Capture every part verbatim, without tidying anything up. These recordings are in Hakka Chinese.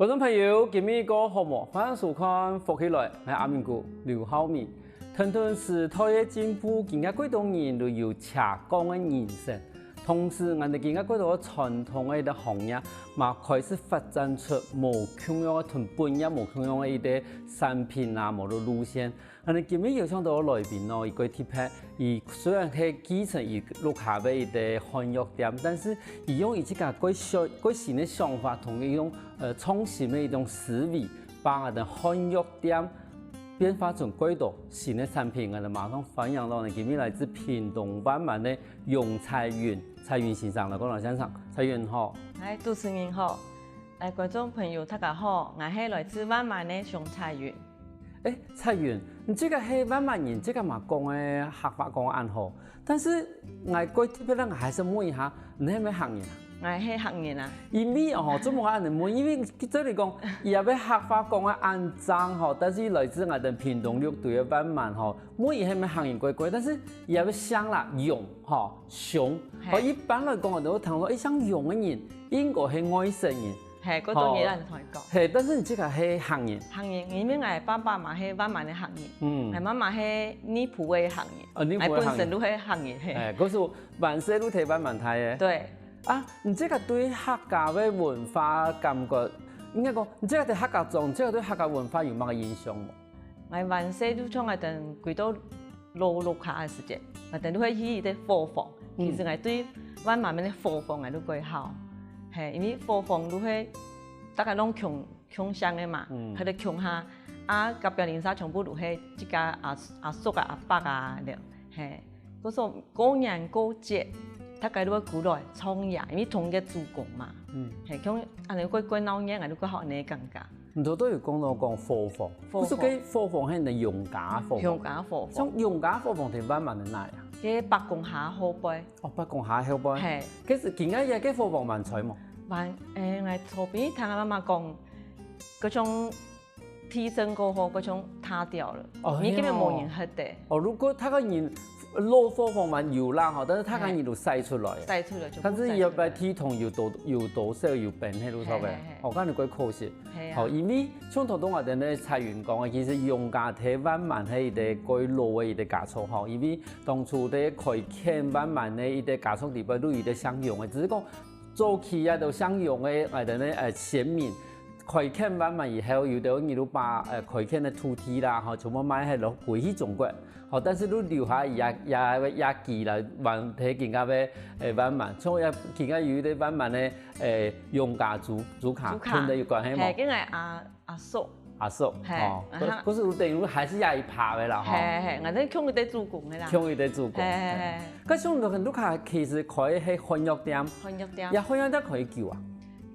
觀眾朋友，今日過好無？歡迎收看《福氣來》，𠊎阿明哥劉浩明。跈等時代个進步，今个幾多人都有斜槓个人生。同時，𠊎等今个幾多傳統个一個行業，嘛開始發展出無共樣个同本業無共樣个一個產品啊，無个路線。 恁呢今日邀請到个來賓哦，佢蓋特別，佢雖然係繼承佢屋下个一個漢藥店，但是佢用佢自家蓋想、蓋新个想法，同佢用呃創新个一種思維，把𠊎等漢藥店變化成蓋多新个產品。𠊎等馬上歡迎到呢，今日來自屏東萬巒个楊彩雲，彩雲先生來，講老先生，彩雲好。嗨，主持人好。哎，觀眾朋友大家好，𠊎係來自萬巒个楊彩雲。 哎，彩雲，你這個係萬巒人，這個嘛講个客話講恁好，但是𠊎蓋特別，𠊎還係問一下，你係毋係客人啊？𠊎係客人啊。因為哦，做麼个恁呢問？因為照理講，佢也係客話講个恁正吼，但是來自𠊎等屏東六堆个萬巒吼，問佢係毋係客人怪怪，但是佢也係姓啦，楊吼，楊，嘿。吼，一般來講，𠊎等會聽到，哎，姓楊个人，應該係外省人。 嘿，過多人恁同佢講。嘿，但是你這個係客人。客人，因為𠊎爸爸嘛係萬巒个客人，嗯。𠊎媽媽係內埔个客人，哦，內埔个客人。𠊎本身就係客人，嘿。哎，可是萬巒就在萬巒大个。對。啊，你這個對客家个文化感覺，應該講，你這個對客家庄，你這個對客家文化有麼个印象無？ 𠊎還細就像𠊎等歸到老屋下个時節，𠊎等就會去一個伙房。嗯。其實𠊎對萬巒个伙房𠊎都蓋好，嘿，因為伙房就係大家攏共、共姓个嘛，嗯。佢等共下，啊，隔壁鄰舍全部都係自家阿、阿叔啊、阿伯啊了，嘿。 故所過年過節，大家都會過來唱歌，因為同一個祖公嘛。嗯。嘿，像恁呢過、過鬧熱，𠊎都過好恁呢感覺。你頭先有講到講伙房，伙房。不是該伙房係你个楊家伙房。楊家伙房。像楊家伙房在萬巒个哪啊？該伯公下後背。哦，伯公下後背。嘿。可是今个也該伙房還在無？還，誒，𠊎頭先聽𠊎媽媽講，該種 地震過後，該種塌掉了，哦，你根本無人歇得。哦，如果大家人老伙房還有啦吼，但是大家人都徙出來。徙出來，全部徙出來。但是也不知地動有多、有多少有變，係毋係？嘿，嘿，嘿。哦，恁呢蓋可惜。嘿啊。好，因為像頭先𠊎等个彩雲講个，其實楊家在萬巒係一個蓋老个一個家族吼，因為當初在開墾萬巒个一個家族裡背，都有一個姓楊个，只是講 早期啊，都姓楊个，𠊎等个，呃，先民開墾萬巒以後，有兜人就把，呃，開墾个土地啦，吼，全部賣忒了，歸去中國。吼，但是就留下這、這、這跡來，還在今个，呃，萬巒，像這今个有一個萬巒个，呃，楊家祖、祖卡，祖卡。同佢有關係無？嘿，跟𠊎阿、阿叔。 阿叔，嘿，吼，啊哈。可、可是等於還係這一派个啦，吼。嘿，嘿，嘿，𠊎等共一個祖公个啦。共一個祖公。嘿，嘿，嘿。嘿。該像你屋下其實開个係漢藥店。漢藥店。這漢藥店開久啊？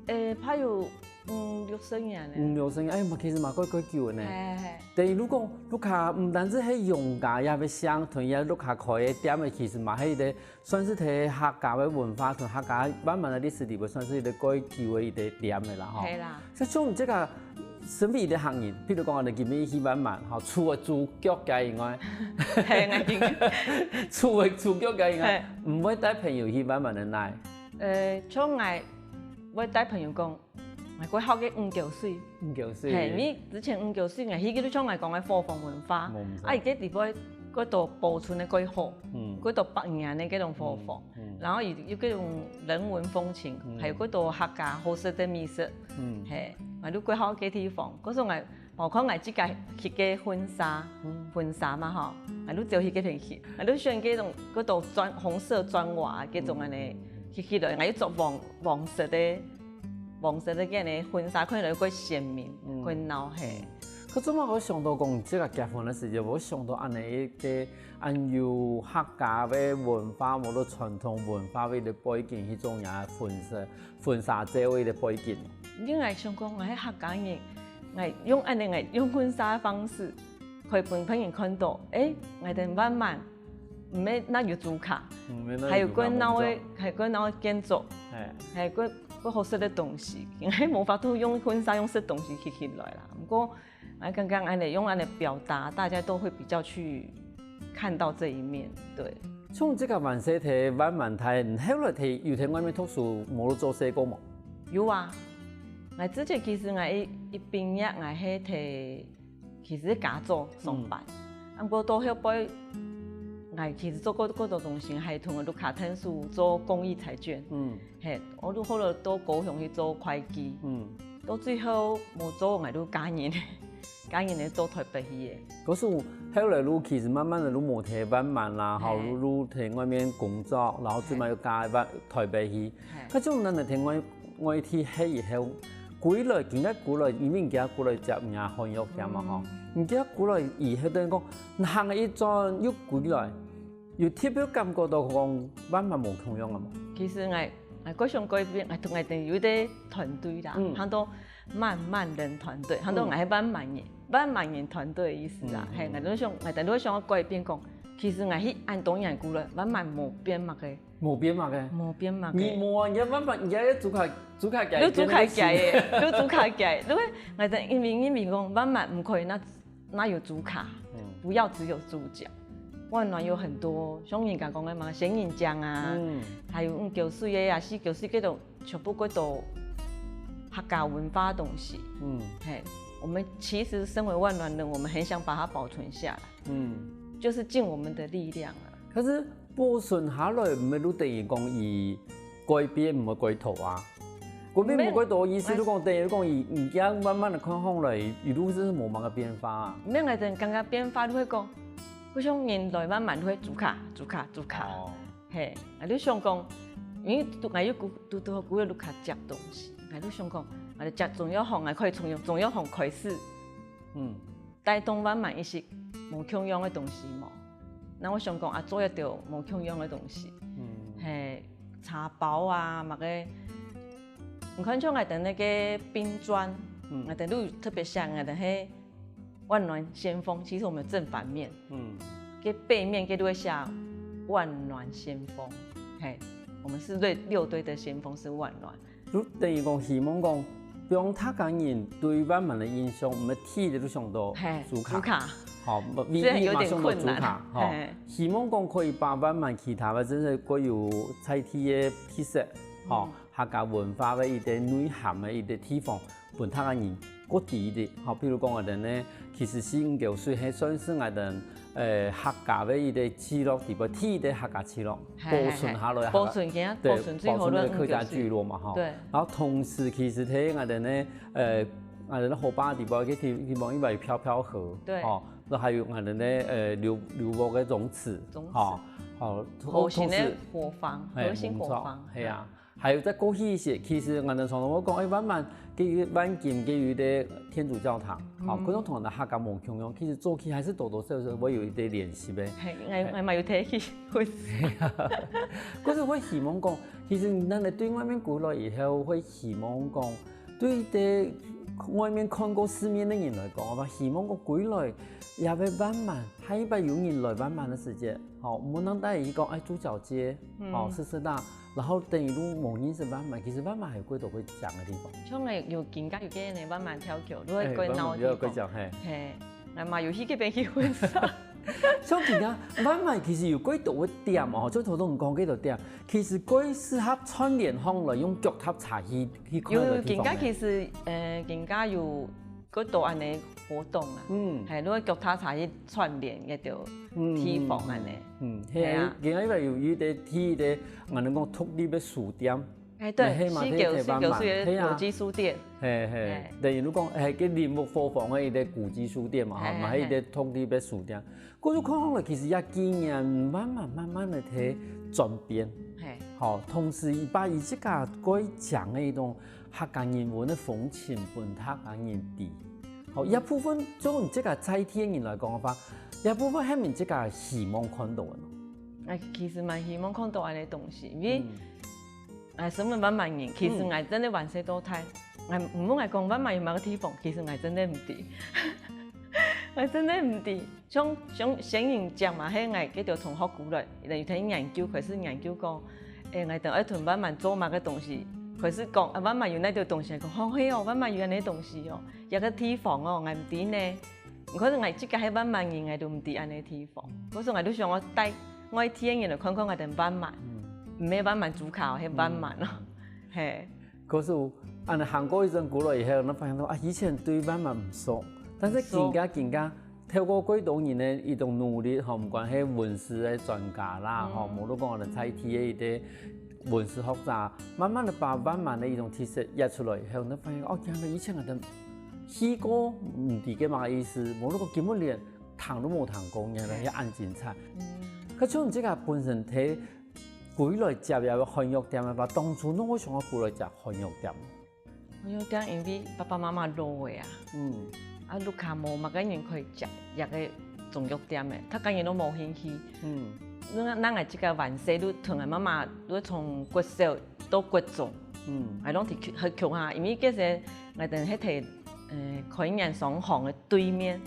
誒，怕有，嗯，六十年了。嗯，六十年，哎，嘛，其實嘛，蓋、蓋久个呢。嘿，嘿，嘿。等於如果屋下毋單止係楊家這個姓，同樣屋下開个店个，其實嘛，係一個 算是在客家个文化同客家慢慢个歷史裡背，算是一個蓋久个一個點个啦，吼。係啦。所以像你這個身邊个客人，譬如講，𠊎等今日去萬巒，吼，除了主角个以外，係，𠊎今日除了主角个以外，係。毋會帶朋友去萬巒个哪？呃，像𠊎會帶朋友講， 𠊎過好个五溝水。五溝水。嘿，因為之前五溝水，𠊎去个就像𠊎講个伙房文化，無毋錯。啊，佢个地方蓋多保存个蓋好，嗯。蓋多百年个該種伙房，嗯，嗯。然後有、有該種人文風情，嗯。還有蓋多客家好食个美食，嗯。嘿，𠊎就蓋好該地方。故所𠊎包括𠊎自家去个婚紗，嗯。婚紗嘛吼，𠊎就走去該片去，𠊎就選該種蓋多磚、紅色磚瓦啊，該種恁呢，嗯。去、去了，𠊎又著黃、黃色个 黃色个該呢，婚紗看起來蓋鮮明，嗯。蓋鬧熱。可做麼个會想到講，這個結婚个時節，會想到恁呢一個恁有客家个文化，無論傳統文化个一個背景，去做人家婚紗、婚紗照个一個背景？因為想講，𠊎係客家人，𠊎用恁呢，𠊎用婚紗个方式， 可以分別人看到，誒，𠊎等萬巒，毋係單有祖卡，嗯，毋係單有祖卡，還有蓋鬧个，還有蓋鬧个建築，嘿。還有蓋、蓋好食个東西，應該無法度用婚紗用食東西去、去來啦。毋過，𠊎剛剛恁呢用恁呢表達，大家都會比較去看到這一面，對。像這個還細在萬巒大，你後來在、有在外面讀書，無做事過無？有啊。𠊎之前其實𠊎一一畢業，𠊎係在其實係加州上班，毋過到後背，𠊎其實做過過多東西，還同Luca Tan手做公益彩券。嗯，係，𠊎就後來到高雄去做會計。嗯，到最後無做，𠊎就嫁人，嫁人了到台北去了。可是後來就其實慢慢仔就無在萬巒啦，吼，就就在外面工作，然後最尾又嫁到台北去。該種人呢，在外外地歇以後，歸來，今日歸來，因為今日歸來接若漢藥店嘛吼，你今日歸來以後等於講，行一轉又歸來，有特別感覺到講萬巒無共樣啊無？其實𠊎𠊎過想改變，𠊎同𠊎等有一個團隊啦，喊做萬巒人團隊，喊做𠊎係萬巒人，萬巒人團隊的意思啊。係，𠊎都想，𠊎等都想要改變講，其實𠊎係恁多年歸來，萬巒無變麼个。 無變嘛个。無變嘛个。你無啊，你慢慢，你愛煮開，煮開佢。你煮開佢，你煮開佢。因為𠊎等因為因為講萬巒毋可以那那有主角，不要只有主角。萬巒有很多，像人家講个嘛，仙人掌啊，還有五溝水个啊，四溝水个都全部歸到客家文化的東西。嗯，嘿，我們其實身為萬巒人，我們很想把它保存下來。嗯，就是盡我們的力量啊。 可是保存下來，毋係就等於講佢改變毋會改頭啊？改變毋會改頭，意思就講等於講佢，你這樣慢慢仔看下來，佢就係無麼个變化啊。毋係，𠊎等感覺變化就會講，好像人來慢慢就會煮卡、煮卡、煮卡。哦，嘿，𠊎就想講，因為都𠊎又顧都都顧了就較接東西，𠊎就想講，𠊎就接中藥行，𠊎可以從中藥行開始。嗯， 帶動萬巒一息無共樣个東西無？那𠊎想講啊，做一兜無共樣个東西，嗯，嘿，茶包啊，麼个，你看像𠊎等那個冰磚，嗯，𠊎等都有特別寫，𠊎等係萬巒先鋒，其實我們正反面，嗯，个背面个都會寫萬巒先鋒，嘿，我們是六六堆的先鋒是萬巒。 就等於講希望講，分大家人對萬巒个印象，毋係第一个就想到嘿，竹卡。竹卡。吼，唯一馬上到竹卡，雖然有點困難。吼。嘿。希望講可以把萬巒其他个，真係過有在地个特色，吼，嗯，客家文化个一個內涵个一個地方，分大家人過知一點。吼，比如講𠊎等呢，其實四五溝水係算係𠊎等 呃，客家个一個聚落，底背第一個客家聚落，嘿，保存下來个客家，嘿，嘿，保存起來，對，保存最好个五溝水。保存个客家聚落嘛，吼。對。然後同時其實在𠊎等呢，呃，𠊎等个河壩底背个地地方，因為有漂漂河，對，吼，然後還有𠊎等呢，呃，流流木个宗祠，宗祠，吼，吼，好心个同時伙房，嘿，核心伙房，沒錯，嘿啊。 還有再過去一些，其實𠊎等常常會講，欸，萬巒佢有萬金，佢有一個天主教堂，好，嗯，可能同𠊎等客家無共樣，其實早期還係多多少少會有一點聯繫个。嘿，𠊎，𠊎嘛有提起，可是會希望講，其實𠊎等對外面歸來以後，會希望講，對於外面看過世面个人來講，𠊎希望講歸來，也會萬巒，下一擺有人來萬巒个時節，吼，毋好讓大家去講，欸，豬腳街，嗯，吼，是是啦， 然後等於都無認識萬巒，其實萬巒還有幾多會講个地方。像个有今下有个呢，萬巒跳橋，都會過鬧个地方。欸，萬巒有過講，嘿。嘿，𠊎嘛有去該片去混耍。像今下萬巒其實有幾多个點哦，就頭先講幾多點，其實幾適合串聯項來用腳踏車去去看个地方呢。有，今下其實，呃，今下有 過多恁呢活動啊，嗯，嘿，你愛腳踏車去串聯該兜地方恁呢。嗯，嘿，係啊。今下有有一個第一個，𠊎等講獨立个書店，哎，對，嘿嘛，四溝四溝水个國際書店，嘿嘿，等於你講，哎，該林屋伙房个一個國際書店嘛，吼，嘛係一個獨立个書店。 故所看下來，其實這幾年慢慢慢慢个在轉變。嘿，吼，同時佢把佢自家蓋強个一種客家人文个風情分客家人知。吼，這部分就你自家在地个人來講个話，這部分係毋係自家希望看到个呢？哎，其實蠻希望看到恁呢東西，因為，嗯，哎，身為萬巒人，其實，嗯，𠊎真个還細到大，𠊎毋問𠊎講萬巒有麼个地方，其實𠊎真个毋知。𠊎真个毋知。 像像仙人掌嘛，係𠊎該兜同學過來，有在研究，開始研究講，欸，𠊎等愛同萬巒做麼个東西，開始講啊，萬巒有哪兜東西，講，吼，係哦，萬巒有恁呢東西哦，這個地方哦，𠊎毋知呢。可是𠊎自家係萬巒人，𠊎都毋知恁呢地方，故所𠊎都想愛帶外地个人來看看𠊎等萬巒，毋係萬巒豬跤，係萬巒哦，嘿。 故所恁樣行過一陣久了以後，你發現到啊，以前對萬巒毋熟，但是緊加緊加，透過幾多年个一種努力，吼，毋管係文史个專家啦，吼，無論講𠊎等在地个一个文史學者，慢慢个把萬巒个一種特色挖出來以後，你發現哦，原來以前𠊎等去過，毋知个麼个意思，無論講根本連聽都無聽過，原來係恁精彩。可像你這个本身在歸來接這个漢藥店个話，當初你會想要歸來接漢藥店？ 我有點因為爸爸媽媽老了啊，嗯，啊，屋下無麼个人可以接這个中藥店个，大家人都無興趣。嗯，那那𠊎這个還細，就同𠊎媽媽就從國小到國中，嗯，𠊎攏在鄉下，因為該時𠊎等係在呃開元商行个對面，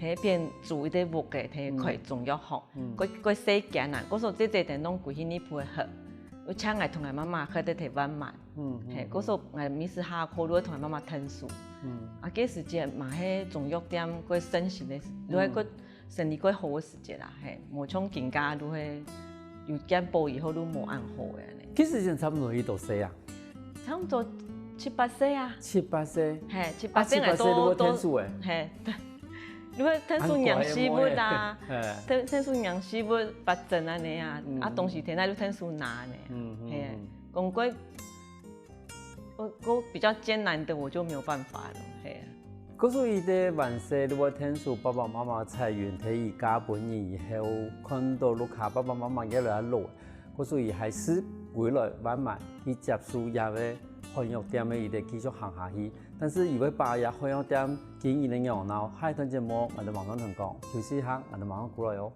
在該邊租一个屋个，在開中藥行，嗯，過過細間啊，故所姐姐等攏歸去內埔个學，有請𠊎同𠊎媽媽學得在萬巒。 嗯，係，故所𠊎每時下課都會同𠊎媽媽𢯭手。嗯，啊，該時節嘛係中藥店過盛行个時，都係過生理過好个時節啦，係，無像今下都係有健保以後都無恁好个呢。該時節差不多幾多歲啊？差不多七八歲啊。七八歲？係，七八歲啊，七八歲都會𢯭手欸。係，對。你會𢯭手拈食物啊，𢯭𢯭手拈食物、拔針恁樣啊，啊，東西天天都𢯭手拿呢，嗯，係，講過 我我比較艱難的我就沒有辦法了，係啊。故所佢在還細就會𢯭手爸爸媽媽个菜園，在佢嫁分人以後，看到屋下爸爸媽媽越來越老，故所佢還係歸來萬巒去接手這个漢藥店个一个繼續行下去。但是佢會把這漢藥店經營个樣貌，下一段節目𠊎兜馬上同講，休息一下，𠊎兜馬上過來哦。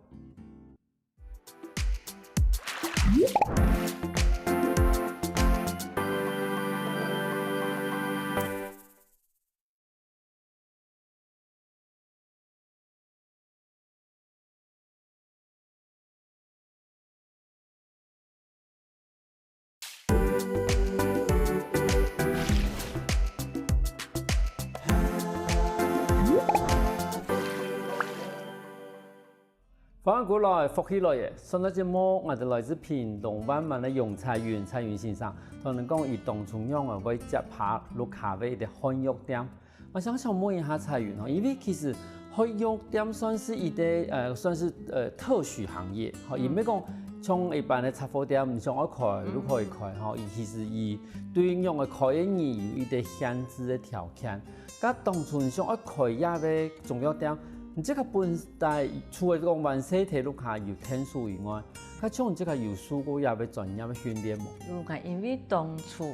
歡迎過來，福氣來了！上个節目，𠊎兜來自屏東萬巒个楊彩雲，彩雲先生，同𠊎講佢當初仰仔會接下屋下个一个漢藥店。 𠊎想想問一下彩雲吼，因為其實漢藥店算係一个呃，算係呃特許行業，吼，也毋係講像一般个雜貨店，你想愛開就可以開吼，佢其實佢對仰仔開个人有一个限制个條件。該當初你想愛開這个中藥店，你這个本來除了講還細在屋下有𢯭手以外，該像你這个有受過這个專業个訓練無？有啊，因為當初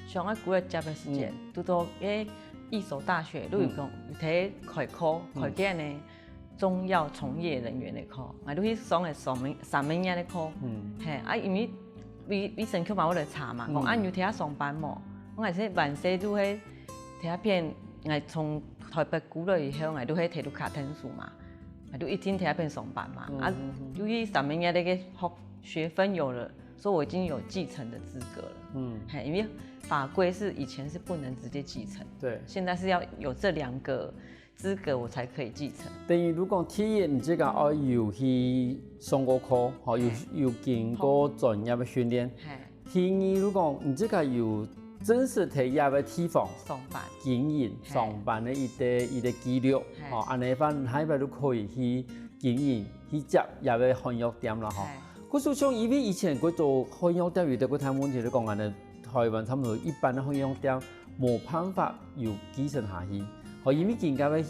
想愛歸來接个時節，堵到个 義守大學，就有講有在開課，開个呢中藥從業人員个課，𠊎就去上个三門三門月个課，係，啊，因為醫醫生就嘛會來查嘛，講啊你有在該上班無？𠊎講𠊎係還細就係在該片，𠊎從台北歸來以後，𠊎就係在屋下𢯭手嘛，𠊎就一定在該片上班嘛，啊，由於三門月个學學分有了，所以我已經有繼承的資格了，嗯，係，因為法規是以前是不能直接繼承，對，現在是要有這兩個 資格我才可以繼承。等於如果第一，你這个愛有去上過課，吼，有有經過專業个訓練。係。第二，如果你這个有真實在這个地方上班，經營上班个一个一个記錄，吼，恁樣个話，你下擺就可以去經營，去接這个漢藥店了吼。故所像因為以前佢做漢藥店有一个个大問題，就講恁樣，台灣差不多一般个漢藥店 無辦法有繼承下去。吼，因為今下个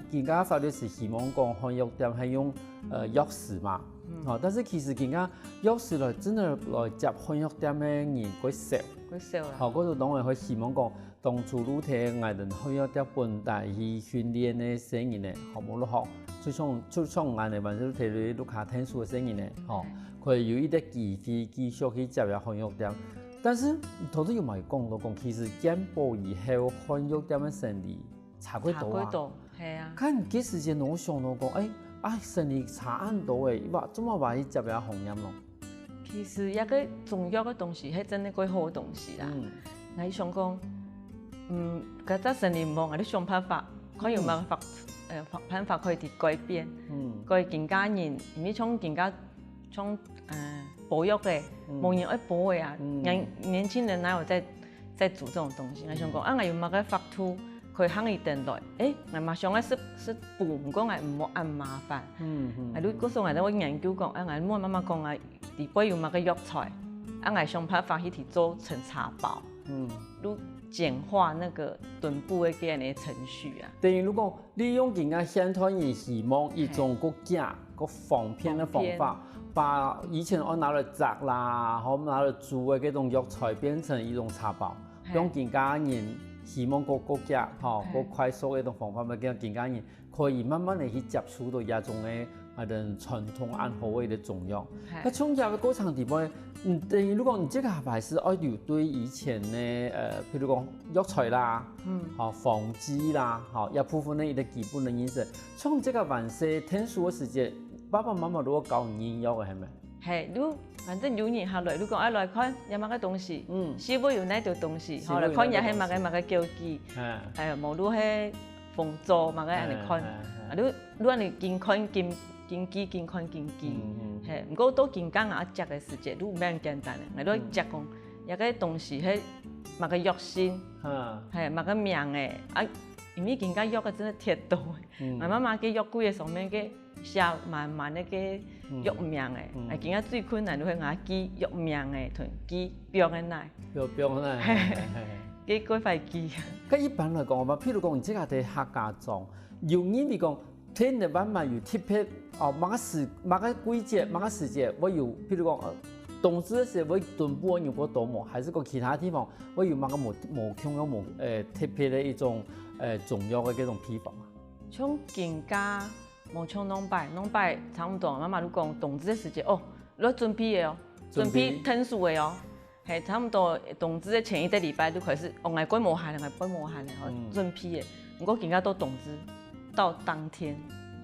今下个法律係希望講漢藥店係用呃藥師嘛，吼，但是其實今下藥師來真个來接漢藥店个人較少，較少啦。吼，故所當然會希望講當初就在𠊎兜漢藥店本底去訓練个細人仔，吼，無就好，就像就像𠊎兜還係在屋下𢯭手个細人仔，吼，可以有一个機會繼續去接這漢藥店。 但是頭先有嘛有講到講，其實健保以後漢藥店个生理差較多啊。差較多，係啊。該該時節𠊎想到講，欸，啊生理差恁多欸，哇，做麼个會去接這行業咯？其實這个中藥个東西係真个較好个東西啦。𠊎想講，嗯，該隻生理毋好，𠊎就想辦法，看有麼个法，呃，辦法可以去改變，改今下人，因為像今下 像呃補藥个，無人愛補个啊，年年輕人哪有在在煮這種東西。𠊎想講，啊，𠊎有麼个法度可以行一等來？誒，𠊎嘛想愛食食補，毋過𠊎毋好恁麻煩。嗯嗯。啊，你告訴𠊎，𠊎研究講，啊，𠊎問媽媽講啊，裡背有麼个藥材，啊，𠊎想辦法去提做成茶包。嗯。就簡化那個燉補的這樣的程序啊。等於如果利用今个現代人希望一種較簡、較方便的方法，把以前愛拿來摘啦，好拿來煮的這種藥材變成一種茶包，用今个人希望較較簡、吼，較快速的一種方法，讓今个人可以慢慢的去接觸到這種的，啊，傳統恁好个一個中藥。該創業的過程裡背，嗯，等於如果你這個還係愛有對以前的，呃，譬如講藥材啦，嗯，好，方劑啦，好，這部分的一個基本的認識， 像這個還細𢯭手个時節，爸爸媽媽都會教你用藥个，係無？係，就反正有人下來，就講愛來看，有麼个東西，嗯，係無有哪兜東西，好來看也係麼个麼个叫佢，哎，無就係紅棗麼个恁樣看，啊，就就恁樣緊看緊緊記，緊看緊記，嗯嗯，係，毋過到今个𠊎接个時節，就毋係恁簡單个，𠊎都接講，這個東西係麼个藥性，係麼个名个，啊，因為今个藥个真的忒多。 嗯，𠊎媽媽个藥櫃个上面个寫滿滿个个藥名誒，嗯，啊，今个最困難就係𠊎記藥名誒，同記放个哪。放放个哪，嘿嘿嘿。个過快記。該一般來講嘛，譬如講，你自家在客家庄，有人會講，天日晚嘛有特別哦，麼个時、麼个季節、麼个時節會有，譬如講，呃，冬至个時節會燉補个人較多無？還是講其他地方會有麼个無、無共樣無，呃，特別个一種，呃，重要个這種配方啊？ 像今个無像往擺，往擺差毋多，媽媽就講冬至个時節，哦，愛準備个哦，準備。準備𢯭手个哦。嘿，差毋多冬至个前一個禮拜就開始，哦，𠊎蓋無閒了，𠊎蓋無閒了，哦，嗯，準備个。毋過今个到冬至，到當天，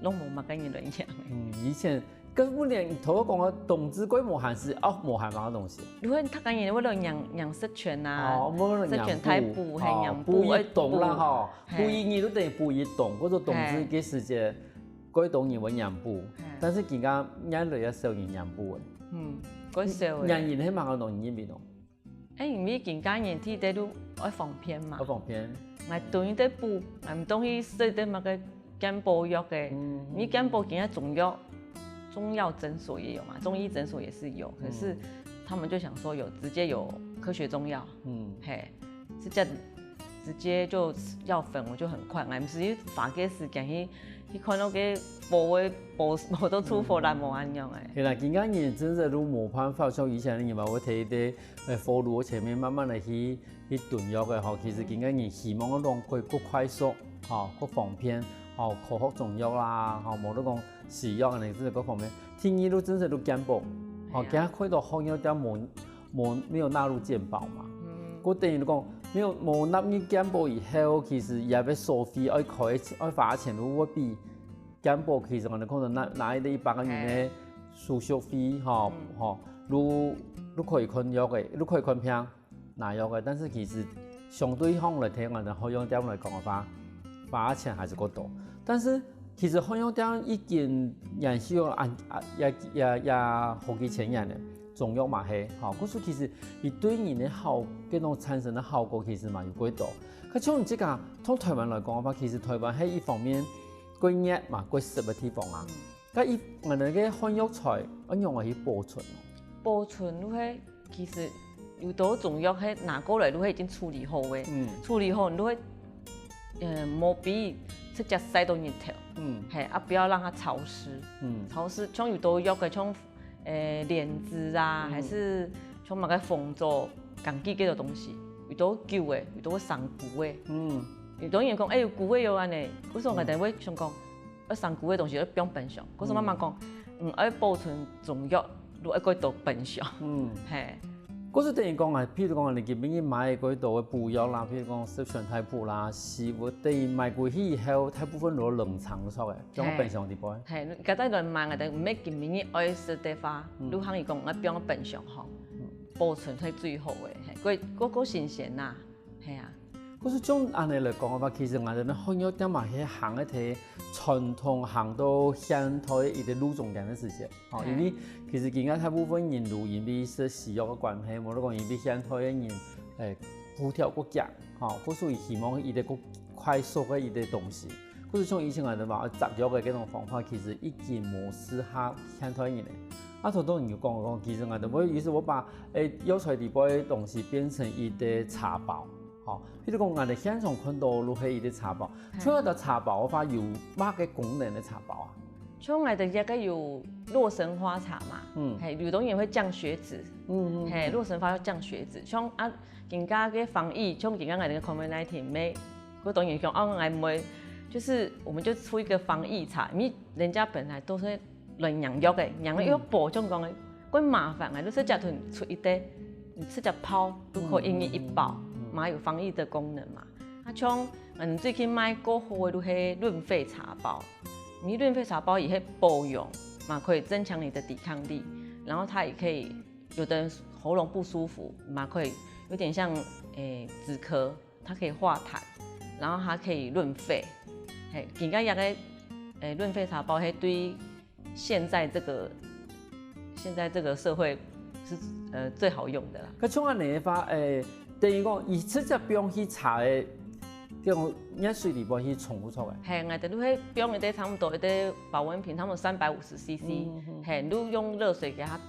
攏無麼个人來用个。嗯，以前 根本連頭先講个冬至蓋無閒時，哦，無閒麼个東西？就係逐個人為了讓、讓食全啊，哦，為了讓食全大補，補，嘿，哦，讓補，補一冬啦，愛補。吼，嘿。補一日就等於補一冬，或者冬至个時節，嘿，蓋多人會讓補，嘿，但是今个越來越少人讓補誒。嗯，蓋少誒。讓人係麼个東西，你認為呢？ 誒，因為今个人體底都愛方便嘛。愛方便。𠊎對一個補，𠊎毋當去食一個麼个健保藥个，嗯，因為健保今个中藥，中藥診所也有嘛，中醫診所也是有，可是他們就想說有直接有科學中藥，嗯，嘿，直接直接就藥粉，我就很快，𠊎毋使去花个時間去去看到个補个補補到出貨啦，無恁樣誒。係啦，今个人真正都無辦法像以前个人嘛，會提一個 誒，火爐前面慢慢个去、去燉藥个吼，其實今个人希望个浪費，較快速，吼，較方便，吼，科學中藥啦，吼，無就講西藥呢，這個各方面，第二就真正就健保，吼，係啊。今下看到好像都無、無、沒有納入健保嘛，嗯，該等於講沒有、無納入健保以後，其實也愛收費，愛開、愛花錢，就會比健保其實可能可能拿、拿一個一百個銀个，嘿，手續費，吼，嗯，吼，就、就可以看藥个，就可以看病。 拿藥个，但是其實相對上來聽，𠊎等漢藥店來講个話，花錢還係較多。但是其實漢藥店已經延續啊、啊、也、也、也好幾千年了，中藥嘛係，吼，故所其實佢對人个效、這種產生个效果其實嘛有幾多。可像你這個，從台灣來講个話，其實台灣係一方面較熱嘛，較濕个地方啊。嗯。該一、𠊎等个漢藥材愛仰般去保存哦？保存就係 其實有兜中藥係拿過來就係已經處理好个，嗯，處理好你就係，呃，無必直接曬到日頭，嗯，嘿，啊，不要讓它潮濕，嗯，潮濕，像有兜藥个，像，呃，蓮子啊，嗯，還是像麼个紅棗、枸杞這種東西，有兜久个，有兜會生菇个，嗯，有兜人講，哎，有菇个喲，恁呢，為什麼𠊎等會想講， 愛生菇个東西愛放冰箱。故所媽媽講，嗯，愛保存中藥，就愛蓋多冰箱。嗯，嘿。故所等於講啊，譬如講啊，你今晡日買个蓋多个補藥啦，譬如講十全大補啦，食物等於買歸去以後，大部分都冷藏著个，放冰箱裡背。嘿，你家己來買，𠊎等毋係今晡日愛食个話，嗯，就行去講愛放冰箱吼，嗯，保存係最好个，嘿，蓋、蓋、蓋新鮮啦，嘿啊。 故所像恁呢來講个話，其實𠊎等个漢藥店嘛係行一條傳統行到現代一個路中間个時節，吼，因為其實今个大部分人都因為食西藥个關係，無論講因為現代个人，誒，步調過遽，吼，故所以希望一個過快速个一個東西。故所像以前𠊎兜嘛，摘藥个這種方法，其實已經無適合現代人了。啊，頭頭你就講講，其實𠊎兜會，於是我把，誒，藥材裡背个東西變成一個茶包，吼，譬如講𠊎兜現場看到就係一個茶包，像𠊎兜茶包个話，有麼个功能个茶包啊？像𠊎兜這個有洛神花茶嘛，嗯，嘿，有當然會降血脂，嗯嗯，嘿，洛神花要降血脂，像啊，今下个防疫，像今下𠊎兜个COVID nineteen，無，我當然講，哦，𠊎毋會，就是我們就出一個防疫茶，因為人家本來都是來領藥个，領藥保健講个，過麻煩啊，就直接同出一個，你直接泡，就可以一日一包，嗯嗯嗯嗯，嘛有防疫的功能嘛。啊，像嗯最近賣過好个就係潤肺茶包，你潤肺茶包也可以保養，嘛可以增強你的抵抗力，然後它也可以，有的人喉嚨不舒服，嘛可以有點像誒止咳，它可以化痰，然後它可以潤肺。嘿，今下這個誒潤肺茶包，嘿，對現在這個現在這個社會是呃最好用的啦。該像恁樣个話，誒，等於講，佢直接放去茶个這種熱水裡背去沖就著个。嘿，𠊎兜就會放一個差不多一個保溫瓶，差不多三百五十C C，嗯嗯，嘿，就用熱水給它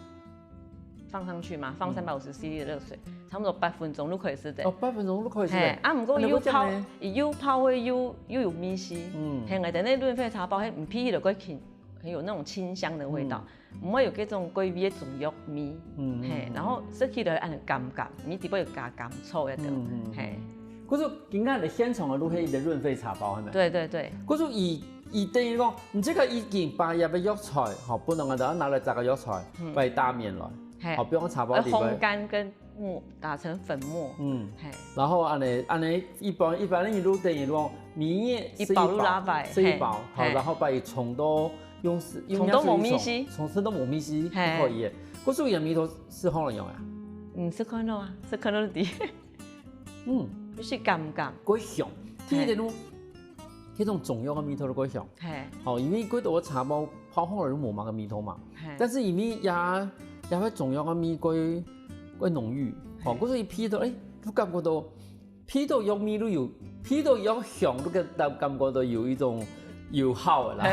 放上去嘛，放三百五十C C的熱水，差不多八分鐘就可以食个。哦，八分鐘就可以食个。嘿，啊，毋過又泡，恁樣會恁樣呢？又泡會又又有味緒。嗯，嘿，𠊎兜該潤肺茶包，嘿，毋鼻起來過清，很有那種清香的味道，毋會有這種過味个中藥味。嗯，嘿，然後食起來恁樣甘甘，你底背有加甘草个，嗯嗯，嘿。可是今下个現場个就係一個潤肺茶包，係無？對對對。可是佢佢等於講，你這個已經把這個藥材，吼，本來𠊎兜愛拿來摘个藥材，嗯，把佢打綿來，嘿，吼，放在茶包裡背。要烘乾跟末，打成粉末。嗯，嘿。然後恁樣恁樣一般一般个就等於講，每日食一包就拉白，食一包，嘿，好，嘿，然後把佢沖到用用沖到無味緒，沖沖到無味緒，嘿，就可以了。可是佢个味道係好難用啊。嗯，食看落啊，食看落就知。嗯，就是甘甘。過香，聽起來就，嘿，該種中藥个味道就過香。嘿，好，因為過多个茶包泡好了就無麼个味道嘛。嘿，但是因為這這个中藥个味過過濃郁，好，嘿，可是一鼻到，誒，就感覺到鼻到藥味就有，鼻到藥香，就感感覺到有一種有效个啦。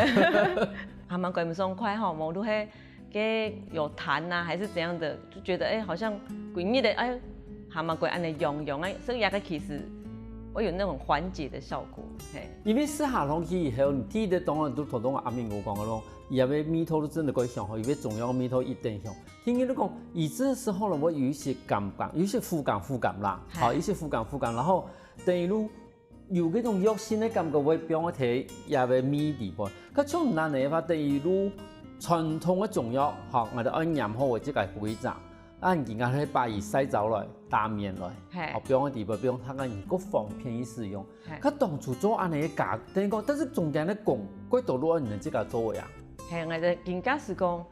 還蠻怪，毋爽快吼，無就係 該有痰啊，還是怎樣的，就覺得，哎，好像歸日个，哎，還蠻過恁樣癢癢，哎，所以這個其實會有那種緩解的效果，嘿。因為食下落去以後，你第一個當然就頭先阿明哥講个咯，佢个味道就真的過香吼，因為中藥个味道一定香。聽你講，佢這時候呢，會有一些感感，有一些苦感，苦感啦，嘿，好，一些苦感，苦感，然後等於就 有該種藥性个感覺會放在佢个味底背。該像恁樣个話，等於就傳統个中藥，吼，𠊎兜愛染好个這個規則，啊，今下係把佢曬燥來，打綿來，嘿，吼，放在底背，放佢个人較方便去使用。嘿，佢當初做恁樣个加，等於講，但是中間个工，過多都愛你自家做个啊。嘿，𠊎兜今下係講，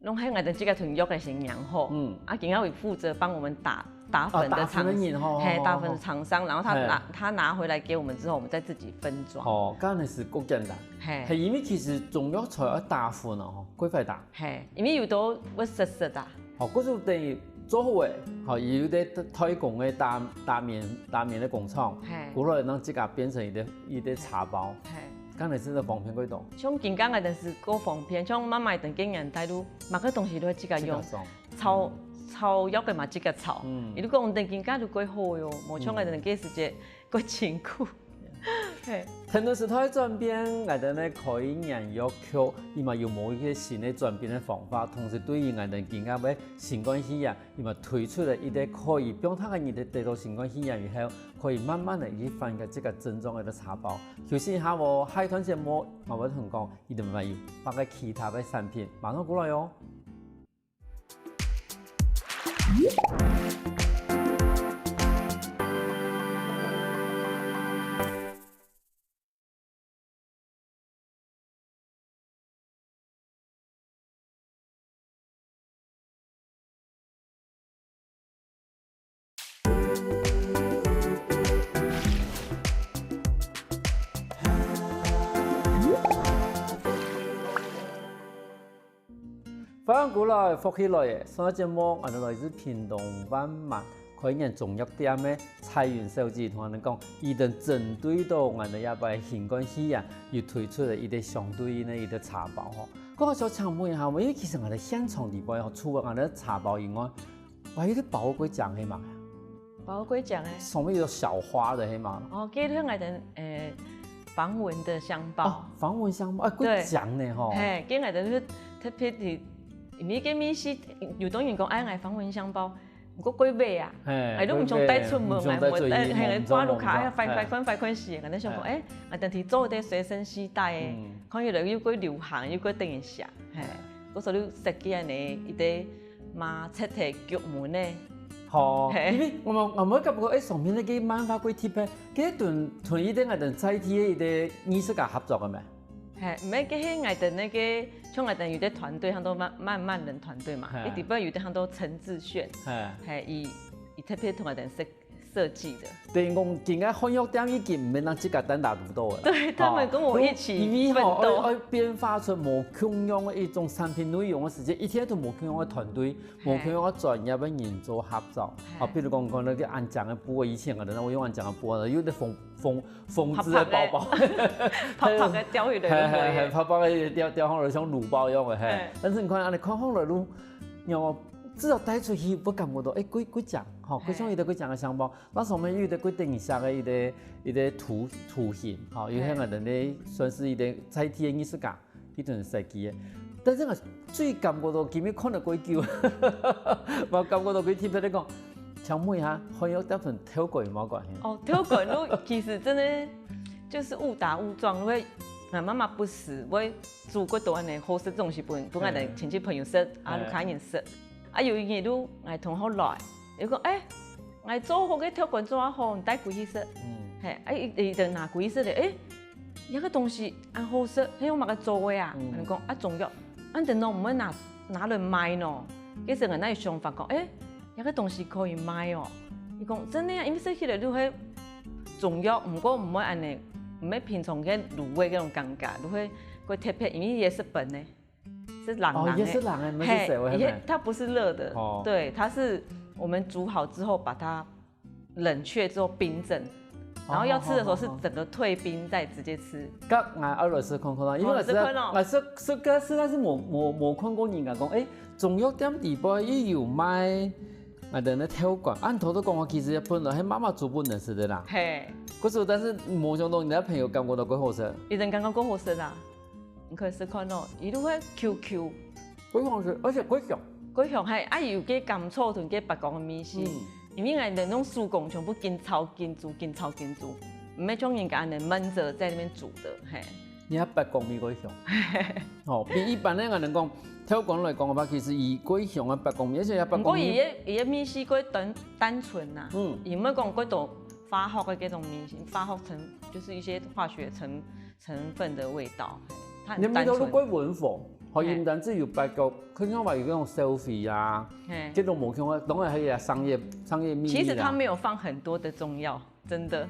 攏係𠊎兜自家同藥个先染好，嗯，啊，今下有負責幫我們打打粉的廠，哦，打粉的人，吼，嘿，吼，打粉的廠商，吼，然後他拿，嘿，他拿回來給我們之後，我們再自己分裝。哦，恁樣係較簡單。嘿，嘿，因為其實中藥材愛打粉哦，吼，幾快打。嘿，因為有兜會澀澀啊。哦，故所等於做好个，吼，有兜代工个打打綿打綿个工廠，嘿，過來讓自家變成一個一個茶包，嘿，恁樣真的方便幾多。像今下个，但是較方便，像媽媽等个年代都 麼个東西都會自家用，自家種。草草藥个嘛自家草，嗯，佢就講等今下就過好喲，無像𠊎兜該時節過辛苦。嘿，聽到時代轉變，𠊎兜呢可以染藥局，佢嘛有無一個新个轉變个方法，同時對於𠊎兜今下个新冠肺炎，佢嘛推出了一個可以放大个日子得到新冠肺炎以後，可以慢慢个去翻个這個症狀个茶包。休息一下哦，下一段節目，𠊎會同你講，佢兜嘛有麼个其他个產品，馬上過來哦。 歡迎過來，福氣來了！上個節目，𠊎兜來自屏東萬巒，開眼中藥店个彩雲小姐同𠊎等講，佢等針對到𠊎等這擺新冠肺炎，又推出了一個相對應个一個茶包吼。該𠊎想請問一下，因為其實𠊎等現場裡背吼，除了𠊎等茶包以外，還有一個包過獎个嘛，包過獎个。上面有小花的，係嘛？哦，這係𠊎等，呃，防蚊的香包。哦，防蚊香包，哎，過獎呢吼。嘿，這𠊎等就特別的，因為這味緒，有當人講，哎，𠊎防蚊香包， 毋過過尾啊，嘿，哎，你毋想帶出門，毋想帶出去，哎，嘿，掛路卡，哎，翻翻翻翻翻死，𠊎等想講，哎，啊，等於做得隨身攜帶个，看起來又過流行，又過等一下，嘿，故所以設計恁呢一個麻七个局門呢。好，因為𠊎𠊎感覺，哎，上面該個漫畫過特別，該同同一個𠊎等在地个一個藝術家合作个咩？ 嘿，毋係，該係𠊎等該個，像𠊎等有個團隊，喊做慢慢人團隊嘛，一底背有個喊做陳志炫，嘿，佢佢特別同𠊎等設設計的。等於講，今个漢藥店已經毋免人自家單打獨鬥了。對，他們跟我一起奮鬥。因為吼，愛愛變化出無共樣个一種產品內容个時節，一定愛同無共樣个團隊、無共樣个專業个人做合作。啊，比如講，講該個恁靚个布，以前啊，𠊎等會用恁靚个布啊，有兜縫縫縫製个包包，白白个吊起來，嘿嘿嘿，白白个吊吊好了，像滷包一樣个嘿。但是你看，恁呢看好了，你，你至少帶出去，會感覺到，哎，過過靚，吼，過像一個過靚个香包，該上面有一個過等一下个一個一個圖圖形，吼，有遐个人咧，算是一個在地个藝術家。 佢同人設計个。但是𠊎最感覺到今日看到過久，𠊎感覺到佢特別咧講，請問一下，漢藥店同豆乾有麼關係？哦，豆乾路其實真的就是誤打誤撞，因為𠊎媽媽不時會煮過多恁呢好食个東西分分𠊎等親戚朋友食，啊，屋下人食。啊，有一日就𠊎同學來，佢講，哎，𠊎做好个豆乾做啊好，你帶歸去食。嘿，啊，佢佢就拿歸去食咧，哎， 這個東西恁好食，係用麼个做个啊？嗯。𠊎講啊，中藥，恁等喏，毋會拿拿來賣喏。其實𠊎哪有想法講，哎，這個東西可以賣哦。佢講真个啊，因為食起來就係中藥，毋過毋會恁呢，毋係平常个滷味該種感覺，就係過特別，因為佢係冰个，係冷冷个。哦，佢係冷个，毋係燒个，係無？它不是熱的，哦。對，它是我們煮好之後把它 冷卻之後冰鎮，然後要吃的時候是整個退冰再直接吃。該𠊎愛來試看看啦，因為𠊎實在，哦，你試看哦。𠊎實實在實在是無無無看過人家講，哎，中藥店底背也有賣𠊎等个豆乾。恁頭頭講話其實本來係媽媽煮分人食个啦。嘿。可是但是無想到你个朋友感覺到過好食。佢等感覺過好食啦。 你可以試看哦，佢就會Q Q。過好食，而且過香。過香，嘿，啊，有个甘草同个八角个味緒。嗯。因為𠊎等用手工全部緊炒緊煮，緊炒緊煮，毋係像人家恁呢燜著在那邊煮的，嘿。你看八角味過香。哦，比一般个人講，豆乾來講个話，其實佢過香个八角味，而且佢八角味。毋過佢个佢个味緒過單單純吶，嗯。佢毋會講過多化學个這種味緒，化學成就是一些化學成 成分的味道，嘿，它很單純。你味道都怪文佛，好，嘿。佢毋單止有八角，可能還有那種selfie啊，嘿。這種無共个，當然還有商業商業秘密啦。其實它沒有放很多的中藥，真的，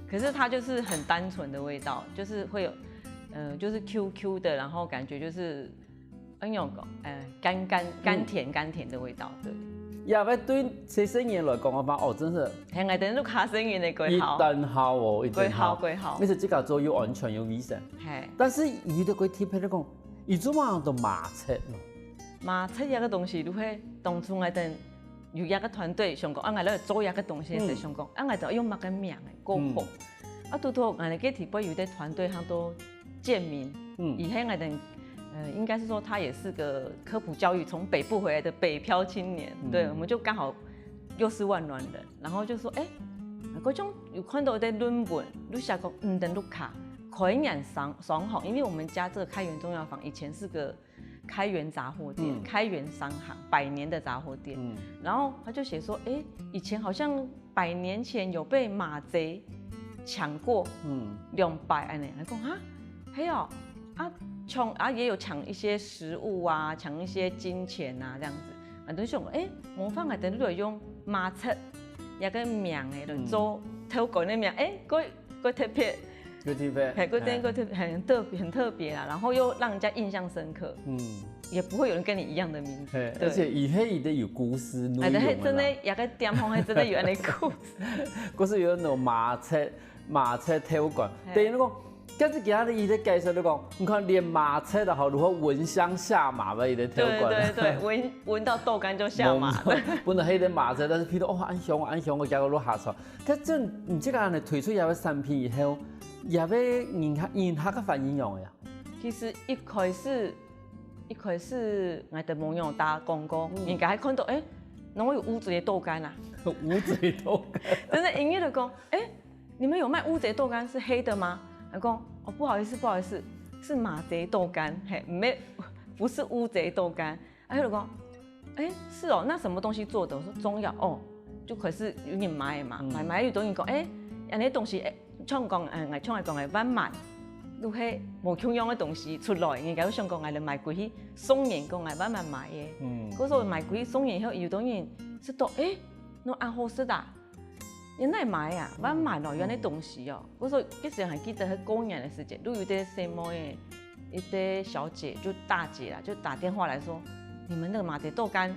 可是它就是很單純的味道，就是會有，呃，就是Q Q的，然後感覺就是 很有，呃，甘甘甘甜甘甜的味道，對。也愛對細細人來講个話，哦，真是。嘿，𠊎等屋下細人个過好。一等好哦，一等好。過好，過好。你係自家做又安全又衛生。嘿。但是有一個過特別个講，佢做麼个都麻七咯。麻七這個東西，就係當初𠊎等有一個團隊想講，啊，𠊎來做一個東西，嗯。想講，啊，𠊎就用麼个名个，過好。嗯。啊，拄好𠊎等个底背有一個團隊，佢都 建民，嗯。佢係𠊎等，呃，應該是說他也是個科普教育，從北部回來的北漂青年，嗯。對，我們就剛好又是萬巒人，然後就說，哎，國中有看到一個論文，就寫講，嗯，等路卡，開元商商行，因為我們家這個開元中藥房以前是個開元雜貨店，嗯。開元商行，百年的雜貨店，嗯。然後他就寫說，哎，以前好像 百年前有被馬賊搶過，嗯。兩擺恁呢。𠊎講，哈，係哦，啊，搶，啊，也有搶一些食物啊，搶一些金錢啊，這樣子。啊，就想，哎，無妨啊，等於用馬賊這個名个來做豆乾个名，哎，過過特別。過特別。嘿，過特，嘿。過特，很特別，很特別啦，然後又讓人家印象深刻。嗯。也不会有人跟你一样的名字。对。而且佢係一个有故事、內容的啦。哎，对，真的，有个店方还真的有恁个故事。故事有那种马车、马车偷管，等于讲，跟住其他的一个介绍就讲，你看连马车都好，如何闻香下马的一个偷管。对对对，闻闻到豆干就下马。本来黑的马车，但是譬如哦，安香安香，我加个落下手。可是你这个呢，推出这个产品以后，也被人家人家个反应样呀。其实一开始一开始，我都没有打广告，人家还看到，哎，哪有乌贼豆干啊？乌贼豆干。真的，人家就讲，哎，你们有卖乌贼豆干是黑的吗？我讲，哦，不好意思，不好意思，是马贼豆干，嘿，没，不是乌贼豆干。然后就讲，哎，是哦，那什么东西做的？我说中药哦，就开始有人买嘛，买买有东西讲，哎，恁个东西，哎，像讲，哎，像讲个慢慢，都系无共样个东西出来，人家又想讲，哎，来买过去送人讲，哎，慢慢买个。嗯，可是买过去送人以后，有的人是到，哎，那恁好食啊。 原来买啊，慢慢哦，有恁个东西哦。我说，其实还记得很过年的时间，就有一个什么诶，一个小姐就大姐啦，就打电话来说，你们那个马蹄豆干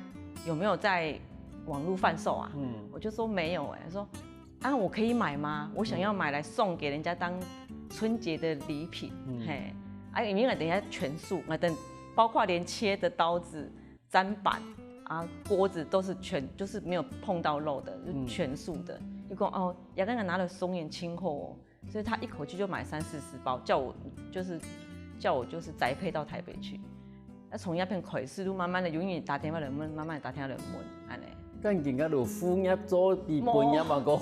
有没有在网络贩售啊？嗯，我就说没有哎，她说啊，我可以买吗？我想要买来送给人家当春节的礼品，嘿，啊，因为我等一下全素，我等包括连切的刀子、砧板啊、锅子都是全，就是没有碰到肉的，就全素的。就讲哦，也跟人拿了松眼清货哦，所以他一口气就买三四十包，叫我就是叫我就是宅配到台北去。那从那片开始，就慢慢的有人打电话来问，慢慢的打电话来问，安呢。但人家有副业做比本业嘛个。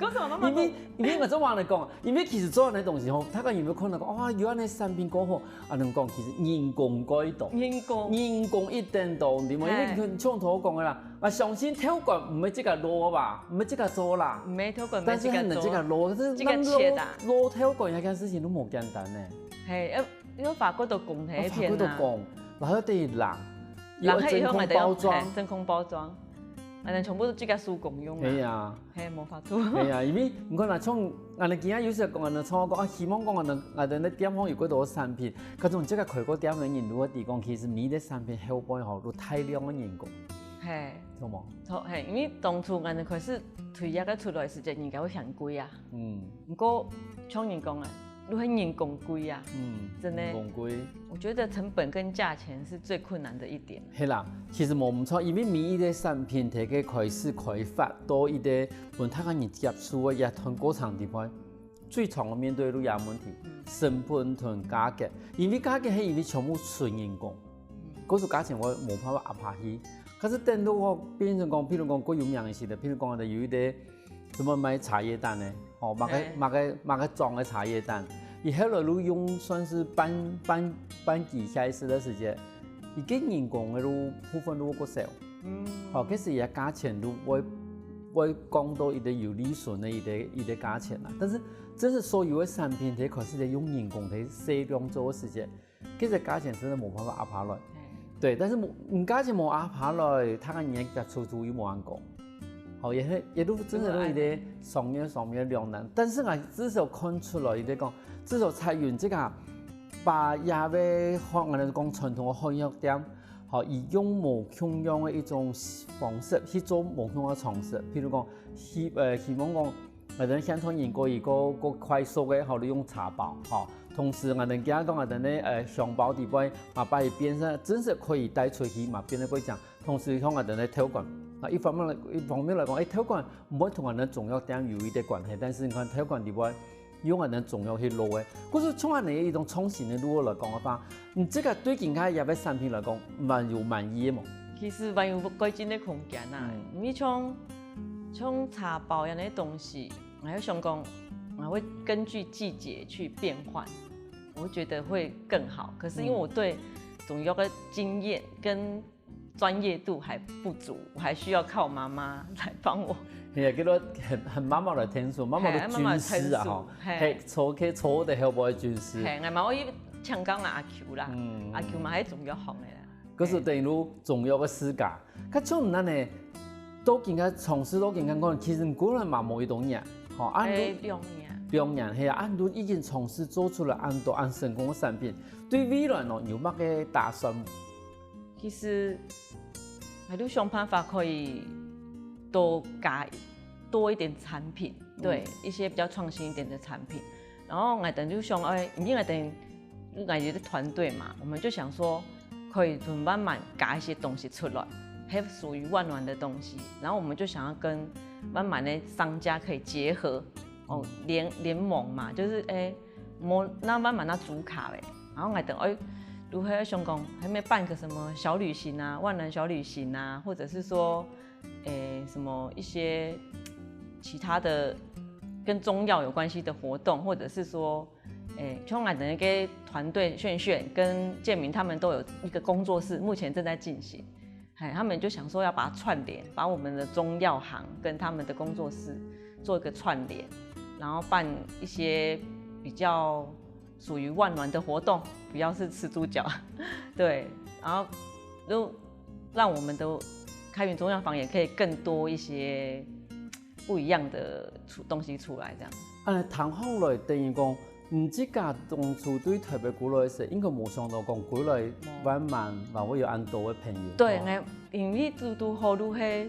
为什么慢慢因为因为我这话来讲，因为其实做那东西吼，他看有没有可能讲，哇，有恁个产品过后， 啊，人讲其实人工改动，人工，人工一点都，对吗？因为像头讲个啦，啊，相信偷管毋会自家落吧，毋会自家做啦，毋会偷管，但是很难自家落，但是自家切啊，落偷管那件事情都无简单呢。嘿，要要法国都讲，法国都讲，然后对人，人还以后买的包装，真空包装。 反正全部都自家手工用啊。系啊，系，无法度。系啊，因为你看啦，像俺哋今日有时讲，俺哋创讲啊，希望讲俺哋俺哋店方有几多产品，可是这个开过店个人，如果提供，其实每个产品后背吼，都大量个人工，系，懂无？错，系，因为当初俺哋开始推这个出来时间，人家会嫌贵啊。嗯，不过像人讲啊， 都很人工贵啊，嗯，真的，人工贵。我觉得成本跟价钱是最困难的一点。系啦，其实无毋错，因为每一个产品，佢个开始开发到一个分大家人接触个一段过程地方，最常个面对个也问题，成本同价格，因为价格系因为全部纯人工，故所价钱我无办法压下去。可是等到我变成讲，譬如讲，过有名一些的，譬如讲，有一个 什么卖茶叶蛋呢？哦，卖个卖个卖个装个茶叶蛋，佢后来都用算是半半半机械式个时间，佢个人工个都部分都过少。嗯，哦，其实佢个价钱都会会降到一个有利润个一个一个价钱啦。但是真是所有个产品，佢开始在用人工个细量做个时间， 其实价钱真的无办法压下来。对，但是无，嗯，价钱无压下来，他个人家出出又无人讲。好，也是也都真的都有点双面双面两难。但是啊，至少看出来，一个讲，至少蔡云这个把亚威汉，我们讲传统的汉药店，好，以用无共样的一种方式去做无共样的尝试，譬如讲，希呃希望讲 𠊎兜現代人過一個過快速个，吼，利用茶包，吼。同時，𠊎兜今講𠊎兜呢，呃，香包底背，嘛，把佢變成真實可以帶出去嘛，變得過講。同時，像𠊎兜呢，偷管，啊，一方面來，一方面來講，誒，偷管毋會同𠊎兜中藥店有一點關係，但是你看偷管底背，用𠊎兜中藥去落个，故所從恁樣一種創新个路來講个話，你這個對今下這個產品來講，滿有滿意个無？其實還有改進个空間啊，因為像 像茶包一樣个東西，我還想講，我會根據季節去變換，我覺得會更好。可是因為我對中藥个經驗跟專業度還不足，我還需要靠媽媽來幫我。你也叫做很很媽媽的天數，媽媽的軍師啊，吼，嘿，抽可以抽得後背个軍師。嘿，我嘛我有請教阿舅啦，阿舅嘛係中藥行个啦。 可是等於中藥个世界，佢像恁呢，都今个從事到今个講，其實你過來嘛無幾多年，吼，啊，你，誒，兩年。兩年係啊，恁多已經從事做出來恁多恁成功个產品，對未來呢有麼个打算？其實，𠊎都想辦法可以多加多一點產品，對，一些比較創新一點的產品。然後𠊎等就想，哎，因為𠊎等，𠊎有个團隊嘛，我們就想說，可以從萬巒加一些東西出來，還屬於萬巒的東西。然後我們就想要跟萬巒的商家可以結合，哦，聯聯盟嘛，就是哎，無那萬巒那主卡嘞。然後𠊎等哎，如何想講，還沒辦個什麼小旅行啊，萬巒小旅行啊，或者是說，哎，什麼一些其他的跟中藥有關係的活動，或者是說，哎，像𠊎等个團隊炫炫跟建明他們都有一個工作室，目前正在進行。哎，他們就想說要把它串聯，把我們的中藥行跟他們的工作室做一個串聯，然後辦一些比較屬於萬巒的活動，不要是吃豬腳，對，然後就讓我們的開元中藥房也可以更多一些不一樣的出東西出來，這樣。哎，談下來等於講，你自家當初對台北歸來个時，應該無想到講歸來萬巒還會有恁多个朋友。對，哦，因為堵堵好就係，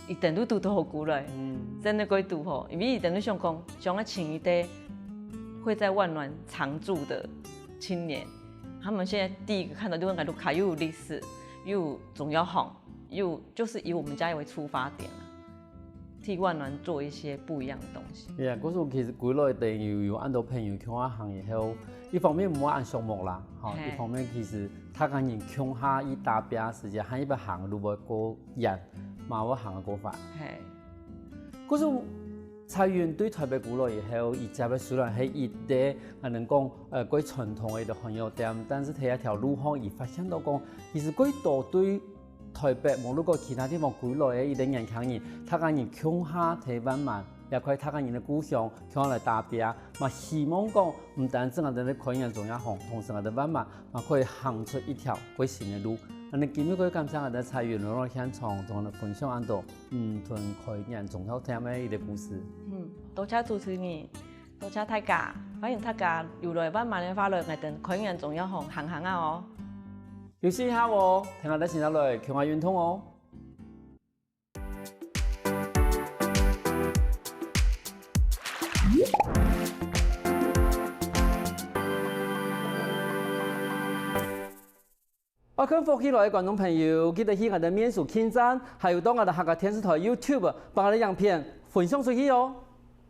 一定都堵堵好歸來，嗯，真的會堵好，因為一定都想講，想要請一個會在萬巒常住的青年，他們現在第一個看到就應該都卡又有歷史，又有中藥行，又就是以我們家為出發點啊。替萬巒做一些不一樣的東西。Yeah，故所其實歸來等於有恁多朋友共下行以後，一方面毋會恁寂寞啦，吼，一方面其實大家人共下一打拚時間，還一般行路會過遠，嘛會行過快。嘿，故所彩雲對台北歸來以後，佢接个雖然係一個，還能講，呃，過傳統个一個漢藥店，但是在這條路項，佢發現到講，其實過多對 台北，無論講其他地方歸來个一個年輕人，大家人共下在萬巒，也可以大家人个故鄉，共下來打拚，嘛希望講，毋單止𠊎兜个開元中藥行，同時𠊎兜萬巒，嘛可以行出一條過新个路。恁呢今日過感謝𠊎兜个彩雲來到現場，同𠊎兜分享恁多，嗯，同開元中藥店个一個故事。嗯，多謝主持人。 多謝大家，歡迎大家有來萬巒个話來𠊎兜開元中藥行行行啊哦。休息一下哦，聽下再先下來，共下運動哦。愛看福氣來个觀眾朋友，記得去𠊎兜面書網站，還有到𠊎兜客家電視台YouTube，把𠊎兜影片分享出去哦。